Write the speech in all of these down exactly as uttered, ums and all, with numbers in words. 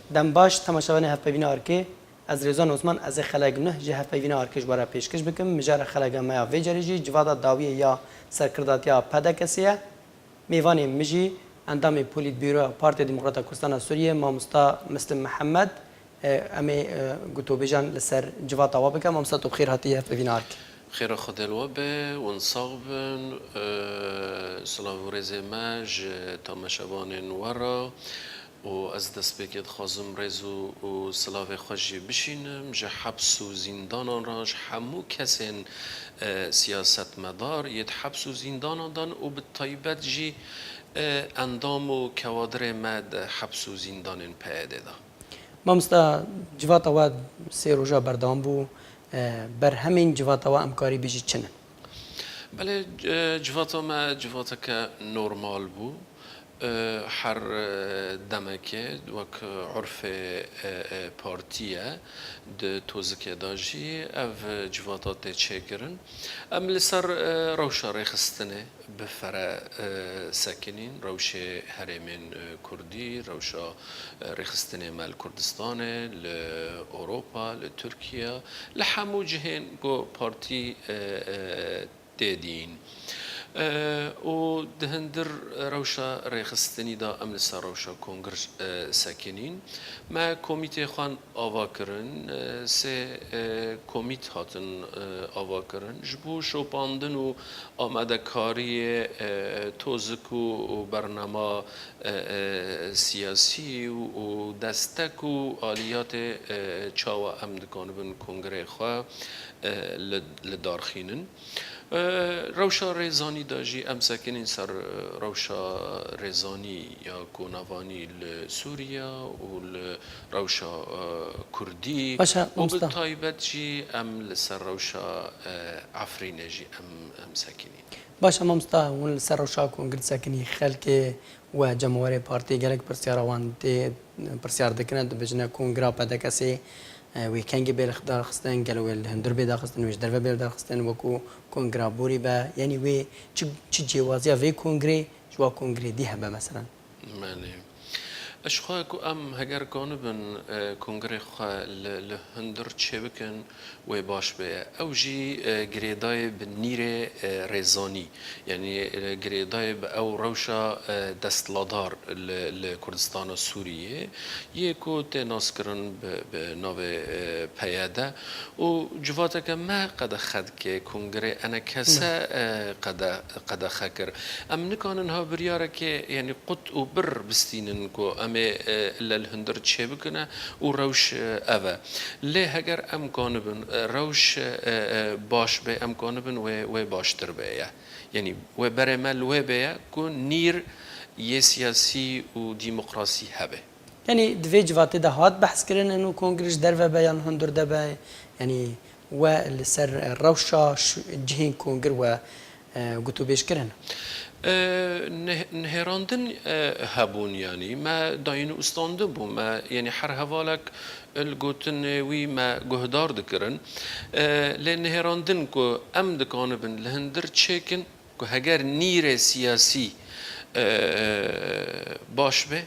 Dem baş, temaşevanê Hevpeyvîna Arkê. Ez Rêzwan Osman, ez ê xelek nuh ji Hevpeyvîna Arkê ji we re pêşkêş bikim. Mijara xeleka me ya vê carê jî civata dawiyê ya serkirdatiya P D K S ye. Mêvanê min jî endamê Polîtbîroya Partiya Demokrata Kurdistana Sûriyê, mamosta Muslim Mihemed. E, em ê, e, gotûbêjan li ser civata we bikin. Mamosta, tu bi xêr hatî Hevpeyvîna Arkê. Xêra Xwedê li we be, hûn sax bin. E, silav û rêzê me ji temaşevanên we re. Û ez destpêkê dixwazim rêz û, û silavê xwe jî bişînim ji heps û zîndanan re, ji hemû kesên, e, siyasetmedar yê di heps û zîndanan de ne û bi taybet jî, e, endam û kewadirê me di heps û zîndanên P Y D'ê de. Mamosta, civata we sê roja berdewam bû. E, berhemên civata we em karî bêjî çi ne? Belê, e, civata me civateke normal bû. E, her, e, demekê wek urfê, e, e, partî ye, di tozikê de jî ev civata tê çêkirin. Em li ser, e, rewşa rêxistinê bi fere, e, sekinîn, rewşê herêmên, e, kurdî, rewşa, e, rêxistinê me li Kurdistanê, li Ewropa, li Tirkiye, li hemû cihên ku partî, e, e, tê dîn. E, û di hundir rewşa rêxistinî de em li ser rewşa kongir, e, sekinîn. Me komîtê xwe ava kirin, e, sê, e, komît hatin, e, ava kirin. Ji bo şopandin û amadekariyê, e, tozik û, û bernama, e, e, siyasî û, û destek û aliyatê, e, çawa em dikanibin kongirê xwe, e, li, li dar xînin. E, rewşa rêzanî de jî em sekinîn ser, e, rewşa rêzanî ya konavanî li Sûriye û li rewşa, e, kurdî Baş e, û bi mamosta. taybet jî em li ser rewşa, e, Efrînê jî em, em sekinîn. Baş e, mamosta, hûn li ser rewşa kongir sekinî, xelkê we cemawerê partiyê gelek pirsyara wan tê pirsyar dikin, dibêjine kongira P D K S'ê, e, wê kengî bê li daxistin, gelo wê li hundir bê daxistin, wê ji derve bê daxistin, wekû kongira borî be, yanî wê çi, çi cêwaziya vê kongirê ji wa kongirê dî hebe, meselen? Belê. Ez ji xwe ku em heger kanibin, e, kongirê xwe li, li hundir çêbikin, wê baş be. Ew jî, e, girêdayê bi nîrê, e, rêzanî, yanî, e, girêdayê bi ew rewşa, e, desthilatdar li, li Kurdistana Sûriyê yê ku tê naskirin bi, bi navê, e, P Y D û civateke me qedexe dike, kongirê enekese, e, qede-, qedexe kir. Em nikanin ha biryarekê, yanî qut û bir bistînin ku em ê, e, li hundir çêbikine û rewş, e, ev e. Lê heger em kanibin, e, rewş, e, e, baş be, em kanibin wê, wê baştir be ye. Yanî wê berê me li wê be ye ku nîr yê siyasî û demokrasî hebe. Yanî di vê civatê de hat behs kirin, eno kongre ji derve be yan hundir de be, yanî we li ser rewşa ş-, cihên kongir we, e, gotûbêj kirin? E, neh-, nihêrandin, e, hebûn, yanî me dayîn û standin bû, me, yanî her hevalek li gotinê wî me guhdar dikirin. E, lê nihêrandin ku em dikanibin li hundir çêkin, ku heger nîrê siyasî, e, baş be,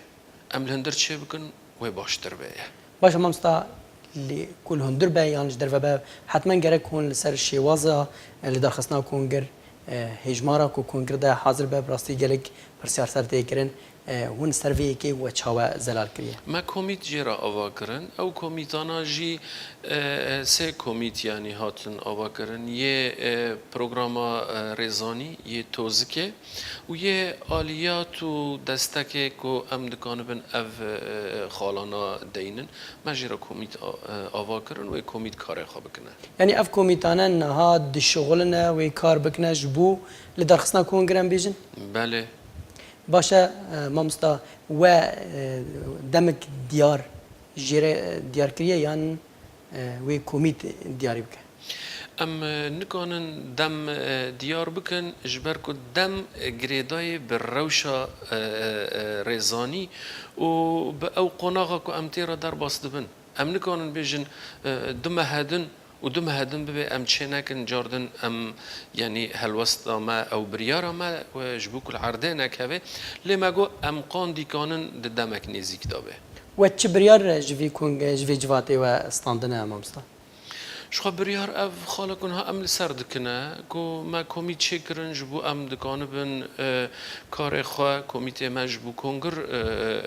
em li hundir çêbikin, wê baştir be ye. Baş e, mamosta, lê ku li hundir be yan ji derve be, hetmen gerek hûn li ser şêwaza, e, lidarxistina kongir, e, hêjmara ku kongir de hazir be, bi rastî gelek pirsiyar ser tê kirin. E, hûn ser vê yekê we çawe zelal kiriye? Me komît jê re ava kirin. Ew komîtana jî, e, sê komît, yanî, hatin ava kirin. Yê, e, programa, e, rêzanî, yê tozikê û yê aliyat û destekê ku em dikanibin ev, e, xalana deynin. Me jê re komît a-, e, ava kirin, wê komît karê xwe bikine. Yanî ev komîtane niha dişixuline wê kar bikine ji bo lidarxistina kongre, em bêjin? Belê. Baş e, e, mamosta, we, e, demek diyar jê re, e, diyar kiriye yan, e, wê komît diyarî bike? Em, e, nikanin dem, e, diyar bikin, ji ber ku dem, e, girêdayê bi rewşa, e, e, e, rêzanî û bi ew qonaxa ku em tê re derbas dibin. Em nikanin bêjin, e, du mehe din û du mehe din bibe em çê nekin, cardin em, yanî helwesta me, ew biryara me, e, ji bo ku li erdê nekeve. Lê me got em qandî kanin di demek nêzîk de be. We çi biryar ji vî kong-, ji vê civatê we standine, mamosta? Ji xwe biryar ev xalek niha em li ser dikine ku me komît çêkirin, ji bo em dikanibin, e, karê xwe, komîtê me ji bo kongir, e,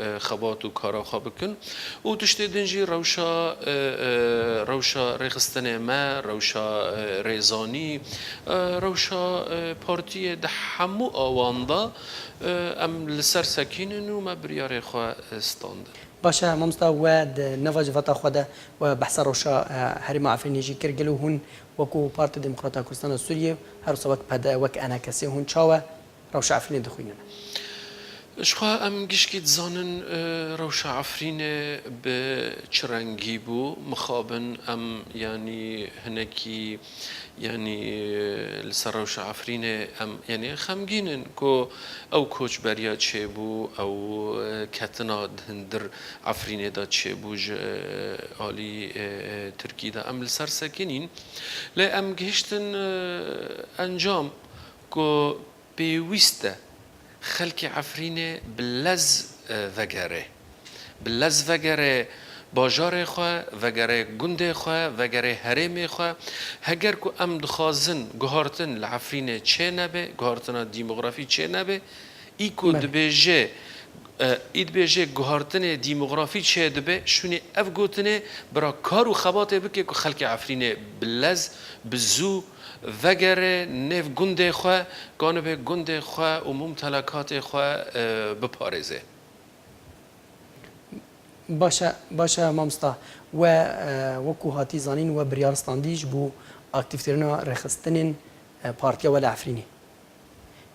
e, xebat û kara xwe bikin. Û tiştê din jî rewşa, e, e, rewşa rêxistinê me, rewşa, e, rêzanî, e, rewşa, e, partiyê di hemû awan de, e, em li ser sekînin û me biryarê xwe, e, standin. Baş e, mamosta, we di nava civata xwe de we behsa rewşa, e, herêma Efrînê jî kir. Gelo hûn wekû Partiya Demokrata Kurdistana Sûriyê, her wisa wek P D, wek E N K S, hûn çawa rewşa Efrînê dixwînin? Ji xwe em gişkî dizanin, e, rewşa Efrînê bi çi rengî bû. Mixabin em, yanî hinekî, yanî, e, li ser rewşa Efrînê em, yanî xemgîn in ku ew koçberiya çêbû, ew, e, ketina di hundir Efrînê de çêbû ji, e, alî, e, e, Tirkî de. Em li ser sekinîn. Lê em gihiştin, e, encam ku pêwîst e xelkê Efrînê bi lez, e, vegere. Bi lez vegere bajarê xwe, vegere gundê xwe, vegere herêmê xwe. Heger ku em dixwazin guhartin li Efrînê çênebe, guhartina demografî çênebe, î ku Belê. dibêje, e, î dibêje guhartinê demografî çêdibe, şûnê ev gotinê bira kar û xebatê bike ku xelkê Efrînê bi lez, bi zû vegere nêv gundê xwe, kanibe gundê xwe û mumtelakatê xwe, e, biparêze. Baş e, baş e mamosta. We, e, wekû hatî zanîn, we biryar standî ji bo aktîfkirina rêxistinên, e, partiya we li Efrînê.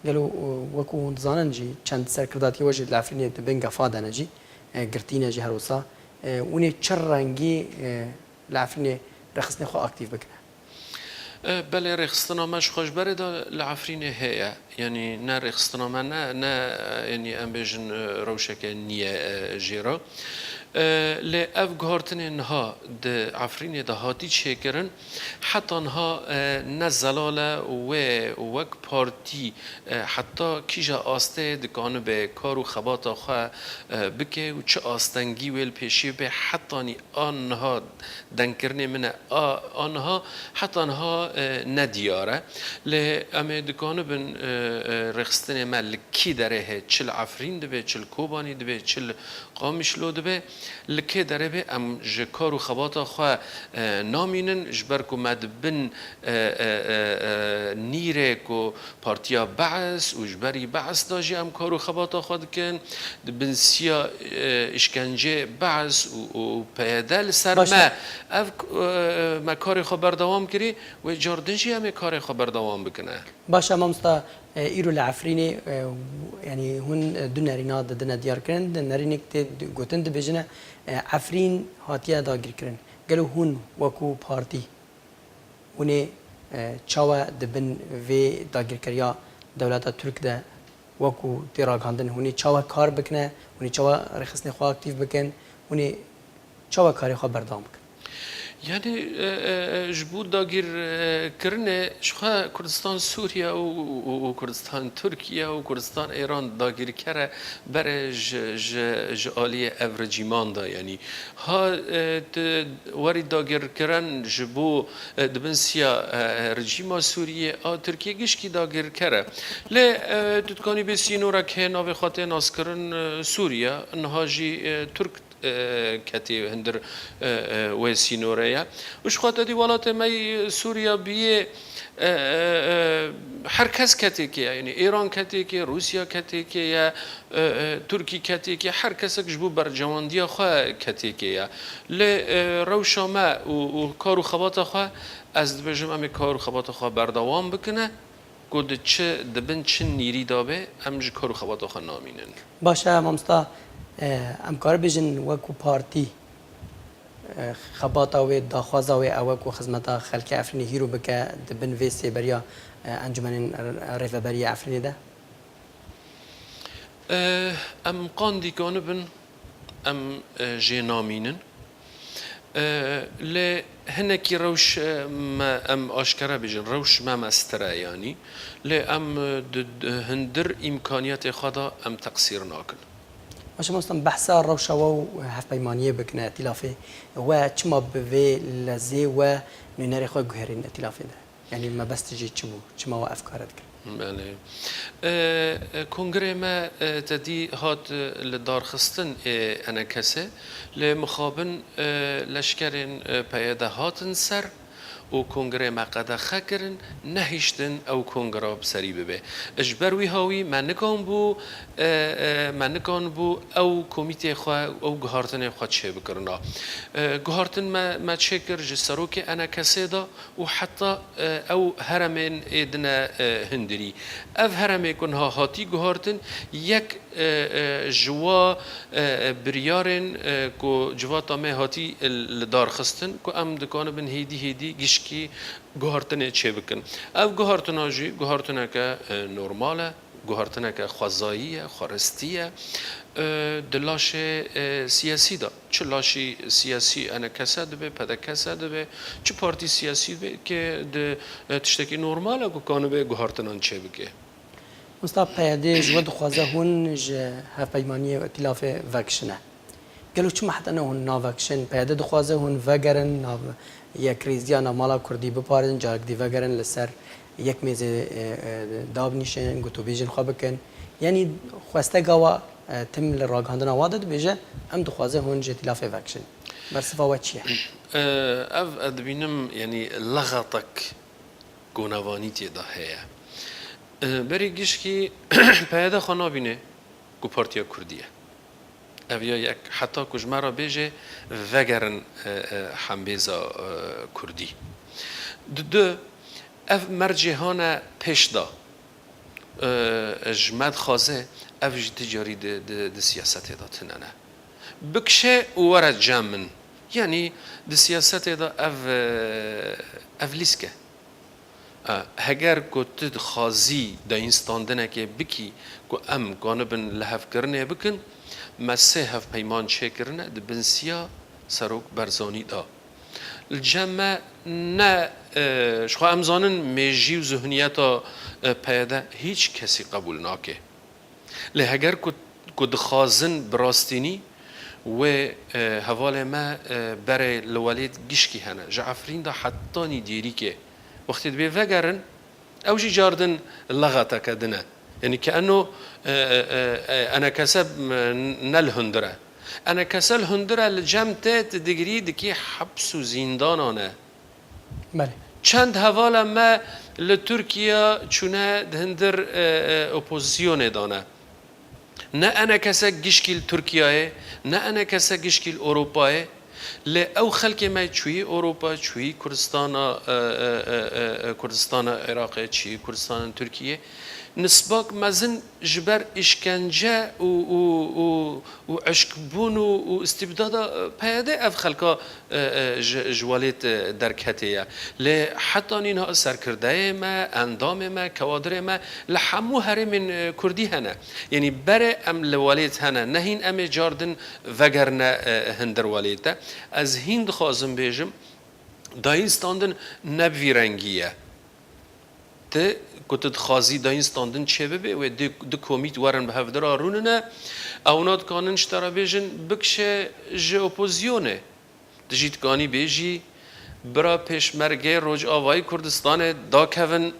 Gelo, e, wekû hûn dizanin jî çend serkirdatiyê we jî li Efrînê di bin gefa de ne jî, e, girtî ne jî her wisa. E, hûn ê çi rengî, e, li Efrînê rêxistinê xwe aktîf bikine? E, belê, rêxistina me ji xwe ji berê de li Efrînê heye. Yanî ne rêxistina me, ne, ne, e, yanî em bêjin, e, rewşeke nî ye, e, jê re. E, lê ev guhartinê niha di Efrînê de hatî çêkirin, heta niha, e, ne zelal e wê wek partî, e, heta kîja astê dikanibe kar û xebata xwe, e, bike û çi astengî wê li pêşî be, hetanî a niha dengkirinê min e, a, a niha, heta niha, e, ne diyar e. Lê em ê dikanibin, e, e, rêxistinê me li kî derê heye, çi li Efrîn dibe, çi li Kobanî dibe, çi li Qamişlo dibe, li kê derê be, em ji kar û xebata xwe, e, namînin, ji ber ku me di bin, e, e, e, e, nîrê ku Partiya Be'es û ji berî Be'es de jî em kar û xebata xwe dikin. Di bin siya, e, îşkencê Be'es û, û P Y D li ser Baş e. me, ev, e, me karê xwe berdewam kirî, wê car din jî em ê karê xwe berdewam bikine. Baş e, mamosta, e, îro li Efrînê, e, yanî hûn, e, du nerîna didine diyarkirin, di nerînek tê gotin dibêjine, e, Efrîn hatiye dagirkirin. Gelo hûn wekû partî Hûn ê, e, çawa di bin vê dagirkeriya dewleta Tirk de wekû tê ragihandin, hûn ê çawa kar bikine, hûn ê çawa rêxistinê xwe aktîf bikin, hûn ê çawa karê xwe berdewam bikin? Yanî, e, e, e, ji bo dagîrkirinê ji xwe Kurdistan Sûriye û, û, û Kurdistan Tirkiye û Kurdistan Îran dagîrker e berê ji, ji, ji aliyê ev rejîman de, yanî Ha, e, tu werî dagirkirin ji bo, e, di bin siya, e, rejîma Sûriyê a Tirkiyê gişkî dagirker e. Lê, e, tu dikanî bê sînorek hê navê xwe tê naskirin, e, Sûriye, niha jî, e, Tirk, e, ketê hundir, e, e, wê sînorê ye. Û ji xwe te dî welatê me yî Sûriye biyê, e, e, e, her kes ketêkê ye. Yanî Îran ketêkê, Rûsya ketêkê ye, e, e, Tirkî ketêkê, her kesek ji bo bercewandiya xwe ketêkê ye. Lê, e, rewşa me û, û kar û xebata xwe ez dibêjim em ê kar û xebata xwe berdewam bikine. Ku di çi, di bin çi nîrî de be, em ji kar û xebata xwe namînin. Baş e, mamosta, e, em kare bêjin wekû partî, e, xebata wê, daxwaza wê ew e ku xizmeta xelkê Efrînê hîro bike di bin vê sêberiya, e, Encûmenên Rêveberî yê Efrînê de? E, em qandî kanibin, em, e, jê namînin. E, lê hinekî rewş, e, me, em aşkere bêjin, rewş me mestir e yanî. Lê em, e, di, di hundir îmkaniyetê xwe de em teqsîr nakin. Baş e, mamosta, behsa rewşa we û hevpeymaniyê bikin îtîlafê. We çima bi vê lezê we nûnerê xwe guherîn îtîlafê de? Yanî mebest jî çi bû? Çima we ev kare dikin? Belê. E, e, kongrê me, e, te dî hat, e, li darxistin ê ENKSê. Lê mixabin, e, leşkerên, e, PYD hatin ser û kongrê me qedexe kirin, nehiştin ew kongra bi serî bibe. Ji ber wî hawî me nikanbû, e, e, me nikanbû ew komîtê xwe, ew guhartinê xwe çêbikirina. E, guhartin me, me çêkir ji serokê ENKSê de û heta, e, ew heremên ê dine, e, hundirî. Ev heremê ku niha hatî guhartin, yek e, e, ji wa, e, e, biryarên, e, ku civata me hatî li dar xistin, ku em dikanibin hêdî hêdî gişkî guhartinê çêbikin. Ev guhartina jî guhartineke, e, normal e, guhartineke xwezayî ye, xweristî ye, e, di laşê, e, siyasî de. Çi laşî siyasî ENKS dibe, PDKS dibe, çi partî siyasî dibe, ke di, e, tiştekî normal e ku kanibe guhartinan çêbike. Mamosta, PYD ji we dixwaze hûn ji hevpeymaniyê û îtîlafê vekişine. Gelo çima heta niha hûn navekişin? PYD dixwaze hûn vegerin, nav yekrêziya navmala kurdî biparêzin, carek dî vegerin li ser yek mêzê, e, e, dabnîşin, gotûbêjên xwe bikin. Yanî xwesteka we, e, tim li ragihandina we de dibêje, em dixwaze hûn ji îtîlafê vekişin. Bersiva we çi ye? E, ev ez dibînim, yanî lexetek gonevanî tê de heye. E, berî gişkî PYD xwe nabîne ku partiya kurdî ye. Ev ya yek, heta ku ji me re bêje vegerin, e, e, hembêza, e, kurdî. Di du, ev mercê hane pêş de, e, ji me dixwaze ev jî ti carî di, di, di siyasetê de tune ne. Bikişe û were cem min. Yanî di siyasetê de ev, e, ev lîsk e. E, heger ku tu dixwazî dayînstandinekê bikî ku em kanibin lihevkirinê bikin, me sê hevpeyman çêkirine di bin siya Serok Barzanî de. Li cem me ne, e, ji xwe em zanin mêjî û zihniyeta, e, PYD hîç kesî qebûl nake. Lê heger ku, ku dixwazin bi rastînî wê, e, hevalê me, e, berê li welêt gişkî hene. Ji Efrîn de hetanî Dêrîkê. Wextê dibê vegerin, ew jî cardin lexeteke din e. Yanî ke eno, e, e, e, e, enekese, e, ne li hundir e. Enekese li hundir e, li cem te tu digirî dikî heps û zîndanan e. Belê. Çend hevala me li Tirkiye çûne di hundir, e, e, opozisyonê de ne. Ne enekese gişkî li Tirkiyeyê, ne enekese gişkî li Ewropayê. Lê ew xelkê me çûyî Ewropa, çûyî Kurdistana, e, e, e, e, e, Kurdistana Iraqê, çûyî Kurdistana Tirkiyê. Nisbak mezin ji ber îşkence û, û, û, û eşkbûn û, û îstîbdada, e, PYD ev xelka, e, e, ji, ji welêt, e, derketê ye. Lê heta nîniha serkirdeyê me, endamê me, kewadirê me li hemû herêmên, e, kurdî hene. Yanî berê em li welêt hene, ne hîn em ê cardin vegerine, e, hundir welêt e. Ez hîn dixwazim bêjim, dayînstandin ne bi vî rengî ye. Ti ku tu dixwazî dayînstandin çêbibe, wê du, du komît werin bi hevdira rûnine, ewna dikanin ji te re bêjin, bikişe ji opozisyonê. Tu jî dikanî bêjî, bira Pêşmergê Rojavayî Kurdistanê dakevin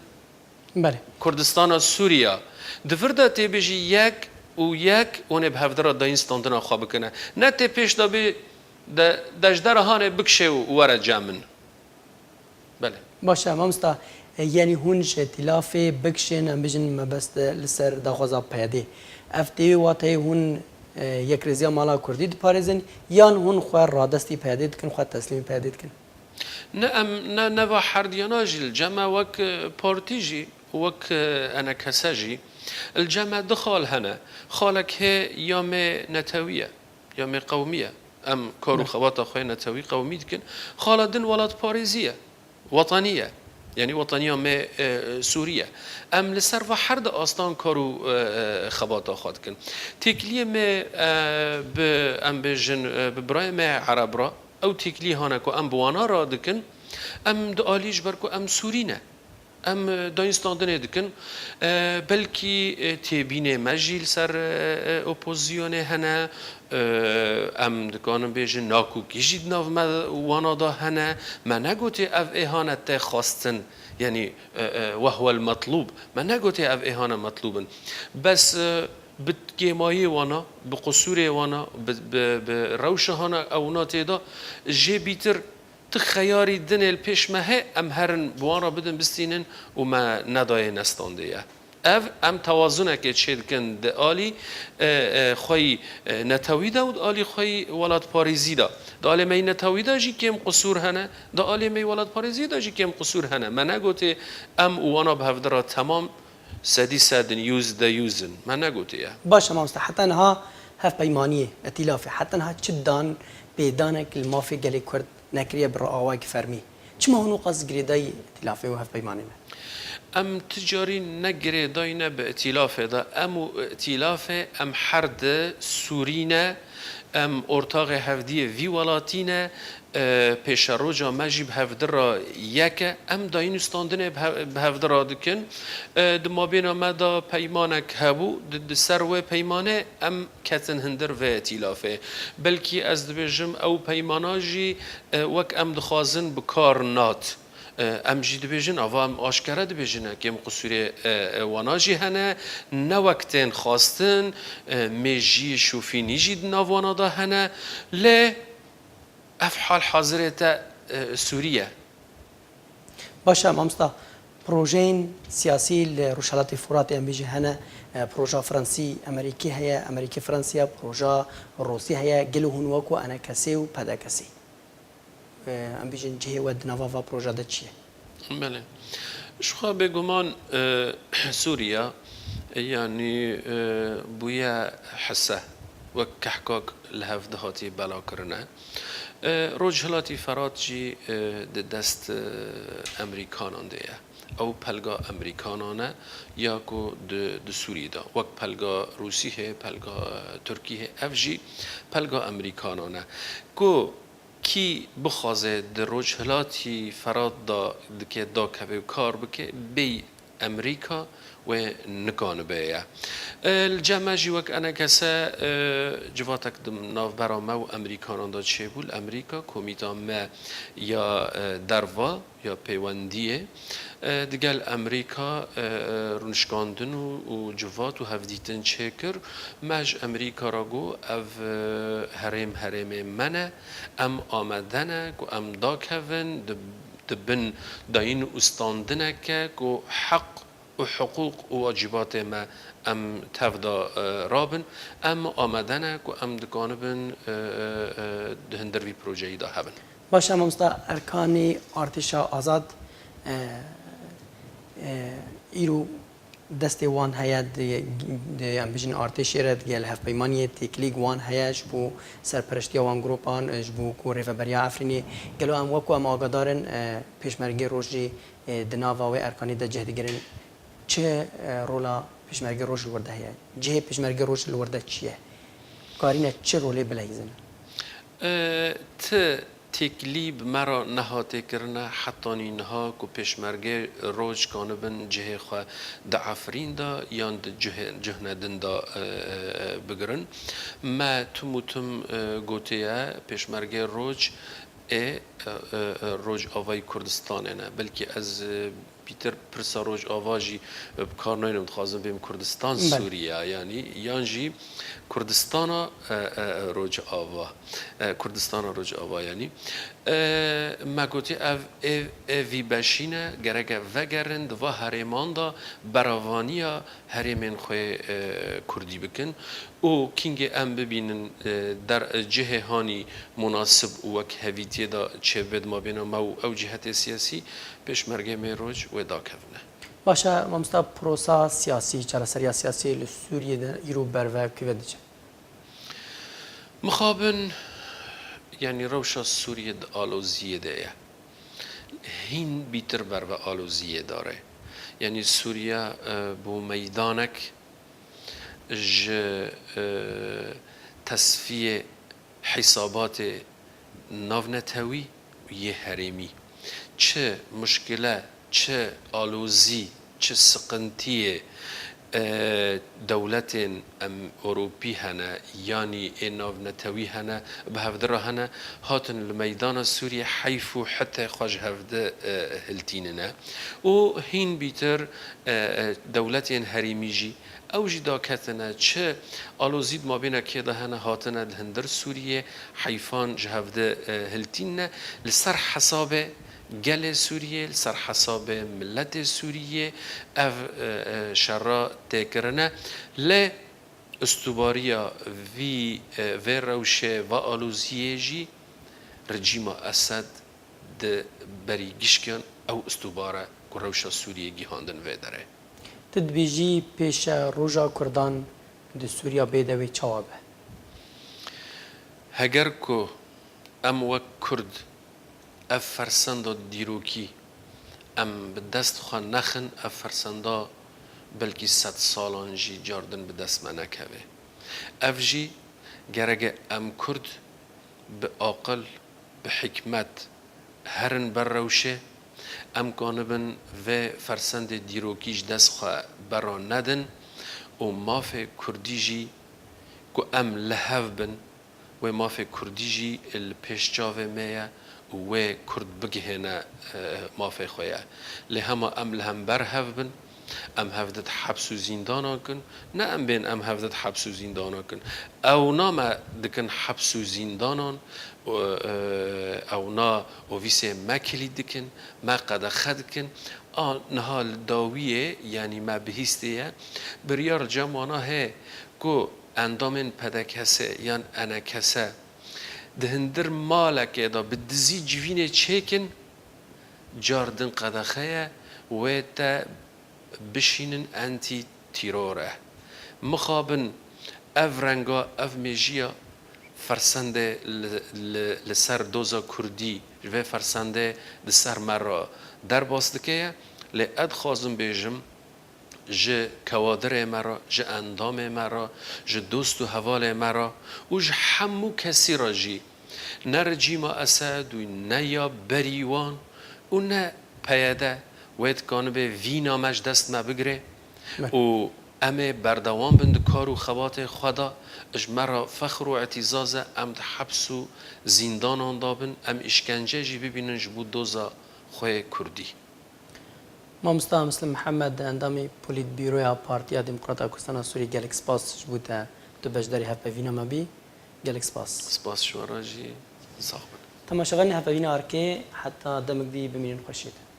Belê. Kurdistana Sûriya. Di vir de tê bêjî yek û yek hûn ê bi hevdira dayînstandina xwe bikine. Ne tê pêş de bê de, de ji dera hanê bikişê û were cem min. Belê. Baş e, mamosta, e, yanî hûn ji îtîlafê bikişên, em bijin mebest li ser daxwaza PYDê. Ev tê wê wateyê hûn, e, yekrêziya mala kurdî diparêzin, yan hûn xwe radestî PYDê dikin, xwe teslîmî PYDê dikin? Ne em, ne neva herdiyana jî li cem me wek, e, partî jî, wek, e, enekese jî. Li cem me du xal hene. Xalek hê ya me netewî ye. Ya me qewmî ye. Em kar û Ne. xebata xwe netewî qewmî dikin. Xala din welatparêzî ye. Wetanî ye. Yanî wetaniya me, e, Sûrî ye. Em li ser va her di astan kar û, e, e, xebata xwe dikin. Têkiliyê me, e, bi, em bêjin, e, bi birayê me Ereb re, ew têkilî hane ku em bi wana re dikin, em di alî ji ber ku em Sûrî ne. Em, e, dayînstandinê dikin. E, belkî, e, têbînê me jî li ser, e, e, opozisyonê hene. E, em dikarin bêjin nakokî jî di nav me wana de hene. Me negotê ev ê hane tê xwestin, yanî, e, e, wehwel metlûb. Me negotê ev ê hane metlûb in. Bes, e, bi kêmayiyê wana, bi qusûrê wana, bi, bi, bi rewşa hana ewna tê de jê bîtir ti xeyarî dinê li pêş me he, em herin bi wan re bidin bistînin û me nedayê nestandê ye. Ev, em tewazunekê çêdikin di alî, e, e, xweyî, e, netewî de û di alî xweyî welatparêzî de. Di alê me yî netewî de jî kêm qusûr hene, di alê me yî welatparêzî de jî kêm qusûr hene. Me negotê em û wana bi hevdi re temam sedî sed in, yüzde yüz in. Me negotiye. Baş e mamoste, heta niha hevpeymaniyê, îtîlafê, heta niha çi dan pêdanek li mafê gelê Kurd nekiriye bi awayekî fermî? Çima hûn wiqas girêdayî îtîlafê û hevpeymanê ne? Em ti carî ne girêdayî ne bi îtîlafê de. Em û îtîlafê, em her di Sûrî ne, em ortaxê hevdiyê vî welatî ne, e, pêşeroja me jî bi hevdi re yek e. Em dayîn û standinê bi hev-, bi hevdi re dikin. E, di mabêna me de peymanek hebû, di, di ser wê peymanê em ketin hundir vê îtîlafê. Belkî ez dibêjim ew peymana jî, e, wek em dixwazin bi kar nat. E, em jî dibêjin, ava em aşkere dibêjin, e, kêm qusûrê, e, e, wana jî hene, ne wek tên xwestin, e, mêjiyê şofînî jî di nav wana de hene, lê ev hal hazirê te, e, Sûrî ye. Baş e, mamosta, projeyên siyasî li Rojhelatê Furatê em bêjin hene, e, proja Fransî, Amerîkî heye, Amerîkî Fransiya, proja Rûsî heye, gelo hûn wekû ENKSê û PDKSê, e, em bêjin cihê we di nava va proja de çi ye? Belê. Ji xwe bêguman, e, Sûriya, e, yanî, e, bûye hise, wek kehkak li hev dihatî belakirine. E, Rojhilatî Ferat jî, e, di dest, e, Emerîkanan de ye. Ew pelga Emerîkanan e ya ku di, di Sûrî de. Wek pelga Rûsî heye, pelga, e, Tirkî heye, ev jî pelga Emerîkanan e. Ku kî bixwaze di Rojhilatî Ferat de dike dakeve û kar bike, bêyî Emerîka wê nikanibe ye. E, li cem me jî wek ENKS, e, civatek di navbera me û Emerîkanan de çêbû. Li Emerîka komîta me ya, e, derva ya peywendiyê, e, digel Emerîka, e, e, rûnişkandin û, û civat û hevdîtin çêkir. Me ji Emerîka re got, ev, e, herêm herêmê me ne. Em amade ne ku em dakevin di, di bin dayîn û standineke ku heq û hiqûq û wacîbatê me em tev de, e, rabin. Em amade ne ku em dikanibin, e, e, e, di hundir vî projeyî de hebin. Baş e, mamosta, erkanî artêşa azad, e, e, îro destê wan heye di, di, em bijin artêşê re, digel hevpeymaniyê têkilîk wan heye ji bo serpereştiya wan gropan, e, ji bo ku rêveberiya Efrînê. Gelo em wekû em agadar in, e, Pêşmergê Roj jî, e, di nava wê erkanî de cih digirin? Çi, e, rola Pêşmergê Roj li wir de heye? Cihê Pêşmergê Roj li wir de çi ye? Karîne çi rolê bileyzin? E, ti têkilî bi me re nehate kirine hetanî niha ku Pêşmergê Roj kanibin cihê xwe di Efrîn de yan di cihê, cihne din de, e, e, bigirin. Me tim û tim, e, gotiye Pêşmergê Roj ê, e, e, e, Rojavayî Kurdistanê ne. Belkî ez, e, pîtir pirsa Rojava jî, e, bi kar naynim, dixwazim bêm Kurdistan Belê. Sûriye, yanî, yan jî Kurdistana, e, e, e, Rojava. E, Kurdistana Rojava, yanî. E, me gotî ev, ev, ev vî beşî ne, gereke vegerin, di va herêman de beravaniya herêmên xwe, e, kurdî bikin û kîngê em bibînin, e, der, e, cihê hanî munasib û wek hevîtiyê de çêbibe di mabêna me û ew cihetê siyasî, Pêşmergê Mêroj wê dakevine. Baş e, mamosta, prosa siyasî, çareseriya siyasî li Sûriyê de îro berve kûve diçe? Mixabin, yanî rewşa Sûriyê di aloziyê de ye. Hîn bîtir berve aloziyê dare. Yanî Sûriye, e, bû meydanek ji, e, tesfiyê hîsabatê navnetewî û yê herêmî. Çi muşkile Çi alozî, çi siqintiyê, e, dewletên em Ewropî hene, yanî ê navnetewî hene, bi hevdi re hene, hatin li meydana Sûriyê heyf û hetê xwe ji hevdi, e, hiltînine. Û hîn bîtir, e, e, dewletên herêmî jî, ew jî daketine, çi alozî di mabêna kê de hene, hatine di hundir Sûriyê, heyfan ji hevdi, e, hiltînine, li ser hesabê gelê Sûriyê, li ser hesabê miletê Sûriyê ev, e, e, şera tê kirine. Lê ustubariya vî, e, vê rewşê, va aloziyê jî rejîma Esed di berî gişkan ew ustubare ku rewşa Sûriyê gihandin vê derê. Tu dibêjî pêşe roja Kurdan di Sûriya bê dewê çawa be? Heger ku em wek Kurd ev fersenda dîrokî em bi dest xwe nexin, ev fersenda belkî sed salan jî cardin bi dest me nekeve. Ev jî gereke em Kurd bi aqil, bi hikmet herin ber rewşê, em kanibin vê fersendê dîrokî ji dest xwe bera nedin û mafê Kurdî jî ku em li hev bin, wê mafê Kurdî jî li pêş çavê me ye û wê Kurd bigihêne, e, mafê xwe ye. Lê hema em li hember hev bin, em hevdid heps û zîndanan kin, ne em bên em hevdid heps û zîndanan kin. Ewna me dikin heps û zîndanan, û, e, ewna ofîsê me kilît dikin, me qedexe dikin. A niha li dawiyê, yanî me bihîstiye, biryar cem wana heye ku endamên P D K S yan E N K S di hundir malekê de bi dizî civînê çêkin, cardin qedexe ye, wê te bişînin entî tîror e. Mixabin ev renga, ev mêjiya fersendê li, li, li ser doza Kurdî, ji vê fersendê di ser me re derbas dike ye. Lê ez dixwazim bêjim, ji kewadirê me re, ji endamê me re, ji dost û hevalê me re û ji hemû kesî re jî, ne rejîma Esed û ne ya berî wan û ne P Y D wê dikanibe vîna me ji dest me bigire. Belê. Û em ê berdewam bin di kar û xebatê xwe de. Ji me re fexr û îtîzaz e, em di heps û zîndanan de bin, em îşkence jî bibînin ji bo doza xwe yê Kurdî. Mamosta Muslim Mihemed, endamê Polîtbîroya Partiya Demokrata Kurdistana Sûrî, gelek spas ji bo te, tu beşdarî hevpeyvîna me bî. Gelek spas. Spas ji we re jî. Sax bin. Temaşevanên hevpeyvîna Arikê, heta demek dî bimînin xweşiyê de.